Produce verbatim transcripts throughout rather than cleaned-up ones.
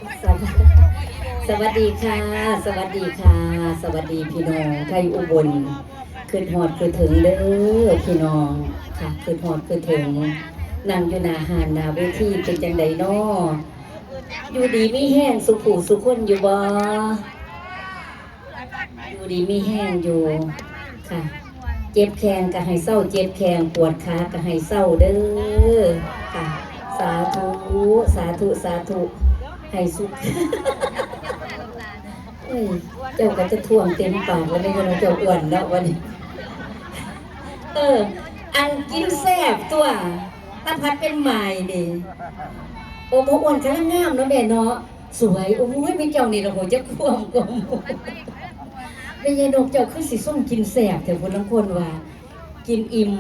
สวัสสวัสดีค่ะ สวัสดีค่ะ สวัสดีพี่น้องไทยอุบล คิดฮอดคิดถึงเด้อพี่น้องค่ะ คิดฮอดคิดถึง นั่งอยู่หน้าห้านหน้าเวทีเป็นจังใดน้อ อยู่ดีมีแฮงสุผู้สุคนอยู่บ่ อยู่ดีมีแฮงอยู่ค่ะ เจ็บแข้งก็ให้เซาเจ็บแข้ง ปวดขาก็ให้เซาเด้อค่ะ สาธุ สาธุ สาธุ ให้สุข เอ้ย เจ้าก็จะท่วงเต็มปากแล้วแม่นบ่เนาะ เจ้าอ้วนเนาะวันนี้ เออ อันกินแซ่บตั๊ว ตาผัดเป็นหม่ายนี่ โอ้ บ่อ้วนกำลังงามเนาะแม่เนาะ สวย โอ้ย มีเจ้านี่ละโห จะควมกว่าหมู่ แม่ยายนกเจ้าคือสิส่งกินแซ่บแท้ ผู้ลางคนว่า กินอิ่ม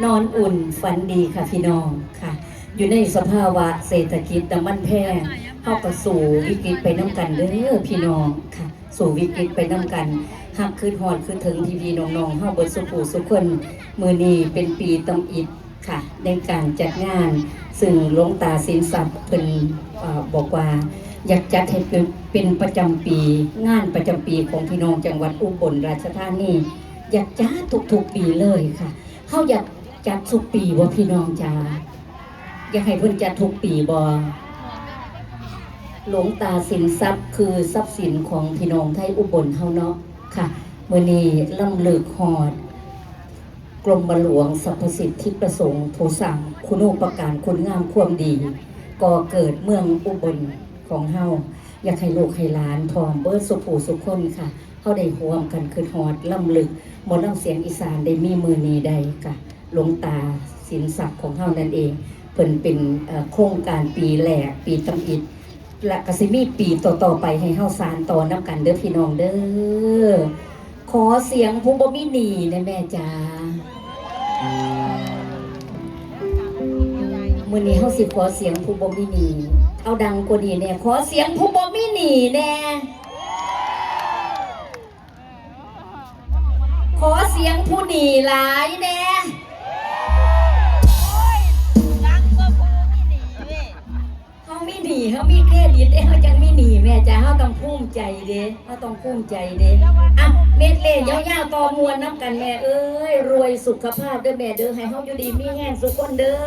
นอนอุ่น ฝันดีค่ะพี่น้องค่ะ อยู่ในสภาวะเศรษฐกิจน้ำมันแพง เฮาก็สู้วิกฤตไปนำกันเด้อพี่น้องค่ะ สู้วิกฤตไปนำกัน ฮักคิดฮอดคิดถึงพี่ๆน้องๆ เฮาเบิดสุผู้สุคน มื้อนี้เป็นปีตำอิดค่ะ ในการจัดงาน ซึ่งหลวงตาสินทรัพย์เพิ่น เอ่อ บอกว่าอยากจัดให้เป็น เป็นประจำปี งานประจำปีของพี่น้องจังหวัดอุบลราชธานี อยากจัดทุกๆปีเลยค่ะ เฮาอยากจัดทุกปีบ่พี่น้องจ๋า อยากให้เพิ่นจัดทุกปีบ่ หลวงตาสินทรัพย์คือทรัพย์สินของพี่น้องไทยอุบลเฮาเนาะค่ะ มื้อนี้รำลึกฮอด กรมหลวงสรรพสิทธิประสงค์ ผู้สร้างคุณูปการคุณงามความดี ก่อเกิดเมืองอุบลของเฮา อยากให้ลูกให้หลานพร้อมเบิดสุผู้สุคนค่ะ เฮาได้ร่วมกันคิดฮอดรำลึก หมอลำเสียงอีสานได้มีมื้อนี้ได้ค่ะ หลวงตาสินทรัพย์ของเฮานั่นเอง เพิ่นเป็น เอ่อ โครงการปีแรก ปีตำอิด และก็สิมีปีต่อๆไปให้เฮาสานต่อนำกันเด้อพี่น้องเด้อ ขอเสียงผู้บ่มีหนี้แหน่แม่จ๋า มื้อนี้เฮาสิขอเสียงผู้บ่มีหนี้ เอาดังกว่านี้แหน่ ขอเสียงผู้บ่มีหนี้แหน่ ขอเสียงผู้หนี้หลายแหน่ เฮามีหนี้ เฮามีเครดิตเด้ เฮาจั่งมีหนี้แม่จ๋า เฮาต้องภูมิใจเด้ เฮาต้องภูมิใจเด้ อ่ะ เมดเลย์ยาวๆ ต่อม่วนนำกันแม่เอ้ย รวยสุขภาพเด้อแม่เด้อ ให้เฮาอยู่ดีมีแฮงสุคนเด้อ